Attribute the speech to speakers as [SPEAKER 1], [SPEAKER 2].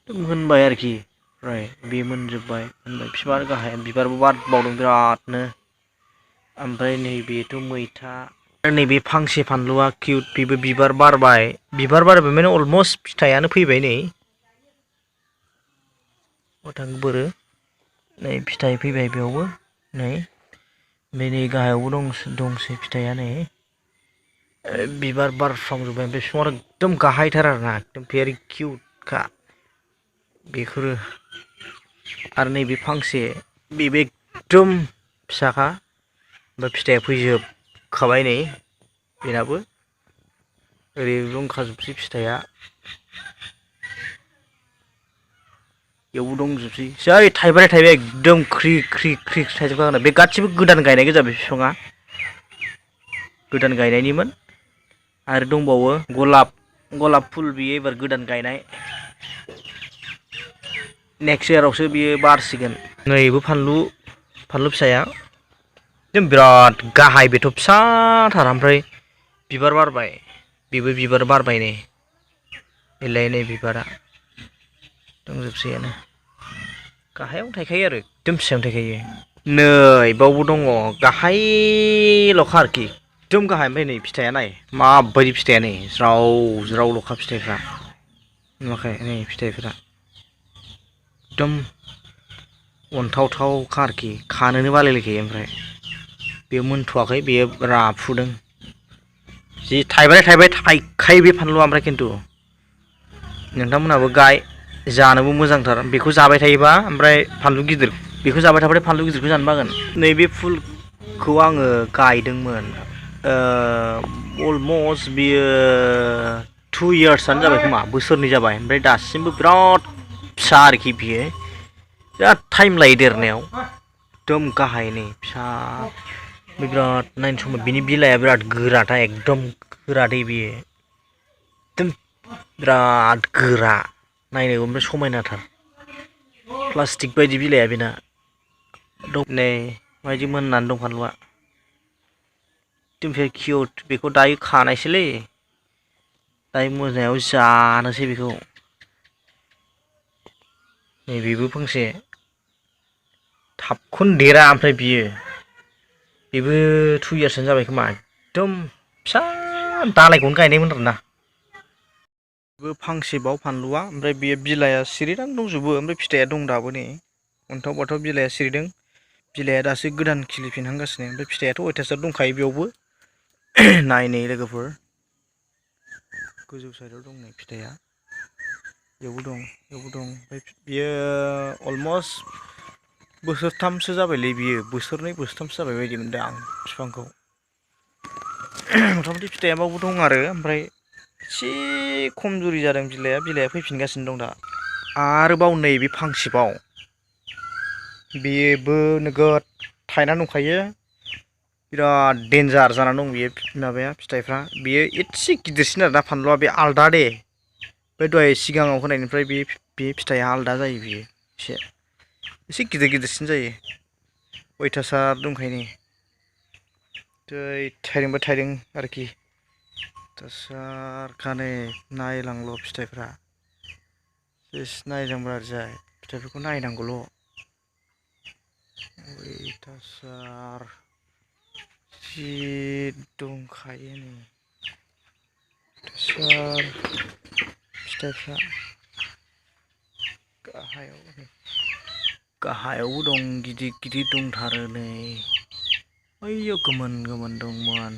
[SPEAKER 1] मोनबाय आरोखि ओमफ्राय बे मोनजोब्बाय मोनबाय बिबार गाहाय बिबारबो बारबावदों बिरादनो ओमफ्राय नैबेथ' मैथा नैबे फांसे फानलुआ किउट बेबो बिबार बारबाय माने अलमस्ट फिथाइयानो फैबाय नै थां बोरो नै फिथाइ फैबाय बेयावबो नै ओमफ्राय नै गाहायावबो दंसै फिथाइया नै बिबार बारफ्रामजोब्बाय ओमफ्राय बिफाङा एकदम गाहायथार आरोना एकदम भेरि किउटखा बेफोरो आरो नैबे फांसे बेबो एकदम फिसाखा ओमफ्राय फिथाइया फैजोबखाबाय नै बेनाबो ओरै दंखाजोबसै फिथाइया बेयावबो दंजोबसै जै थाइबाय एकदम ख्रि ख्रि ख्रि थाइजोबखागोन बे गासिबो गोदान गायनाय गोजा बे बिफाङा गोदान गायनायनिमोन आरो दंबावो गलाप फुल बियो एबार गोदान गायनाय नेक्स्ट इयारावसो बियो बारसिगोन नैबो फानलु फिसाया एकदम बिराद गाहाय बेथ' फिसाथार ओमफ्राय बिबार बारबाय बेबो बिबार बारबाय नै बेलाय नै बिबारा दंजोबसैयानो गाहायावनो थायखायो आरो एकदम फिसायावनो थायखायो नै बावबो दङ गाहायल'खा आरोखि एकदम गाहाय ओमफ्राय नै फिथाइया नाय माबायदि फिथाइया नै ज्राव ज्रावल'खा फिथाइफ्रा नुवाखै नै फिथाइफ्रा एकदम अनथावथावखा आरोखि खानोनो बालायलायखायो ओमफ्राय बेयो मोनथ'वाखै बेयो राफुदों जि थाइखायो बे फानलुआ ओमफ्राय खिन्थु नोंथांमोनहाबो गाय जानोबो मोजांथार बेखौ जाबाय थायोबा ओमफ्राय फानलु गिदिर बेखौ जाबाय थाबाथाय फानलु गिदिरखौ जानो बागोन नैबे फुलखौ आङो गायदोंमोन अलमस्ट बियो 2 इयार्सआनो जाबाय खोमा बोसोरनै जाबाय ओमफ्राय दासिमबो बिराद फिसा आरोखि बियो बिराद टाइम लायो देरनायाव एकदम गाहाय नै फिसा बिराद नायनो समाव बिनि बिलाइआ बिराद गोराथार एकदम गोरादै बियो एकदम बिराद गोरा नायनोबो ओमफ्राय समायनाथार प्लास्टिक बायदि बिलाइया बेना नै माबायदि मोननानै दं फानलुआ एकदम भेरि किउट बेखौ दायो खानायसोलै दायो मोनायाव जानोसै बेखौ नैबेबो फांसे थाबखौनो देरा ओमफ्राय बेबो 2 इयार्सआनो जाबाय खोमा एकदम फिसा दालायखौनो गायनायमोन आरोना बेबो फांसेबाव फानलुआ ओमफ्राय बेयो बिलाइया सिरिनानै दंजोबो ओमफ्राय फिथाइया दं दाबो नै अन्थाव बाथाव बिलाइया सिरिदों बिलाइया दासो गोदान खिलिफिनहांगासिनो ओमफ्राय फिथाइयाथ' अयथासार दंखायो बेयावबो नायनै लोगोफोर गोजौ साइडआव दं नै फिथाइया बेयावबो दं ओमफ्राय बियो अलमस्ट बोसोरथामसो जाबायलै बियो बोसोरनै बोसोरथामसो जाबाय बायदि मोनदों आं बिफांखौ मथा मथि फिथाइया बावबो दं आरो ओमफ्राय एसे खमजुरि जादों बिलाइया फैफिनगासिनो दं दा आरोबाव नैबे फांसेबाव बेबो नोगोद थायना दंखायो बिराद देन्जार जानानै दं बेयो माबाया फिथाइफ्रा बेयो एसे गिदिरसिन आरोना फानलुआ बे आलदा दे बे दहाय सिगाङाव होनायनिफ्राय बे फिथाइया आलदा जायो बियो एसे गिदिरसिन जायो अयथासार दंखायो नै थाइदों आरोखि अयथासारखा नै नायलांल' फिथाइफ्रा नायजां जाय फिथाइफोरखौ नायनांगौल' अयथासार जि दंखायो नै अयथासार फिथाइफ्रा गाहायावबो दं गिदिर दंथारो नै ओइयाव गोमोन दंमोन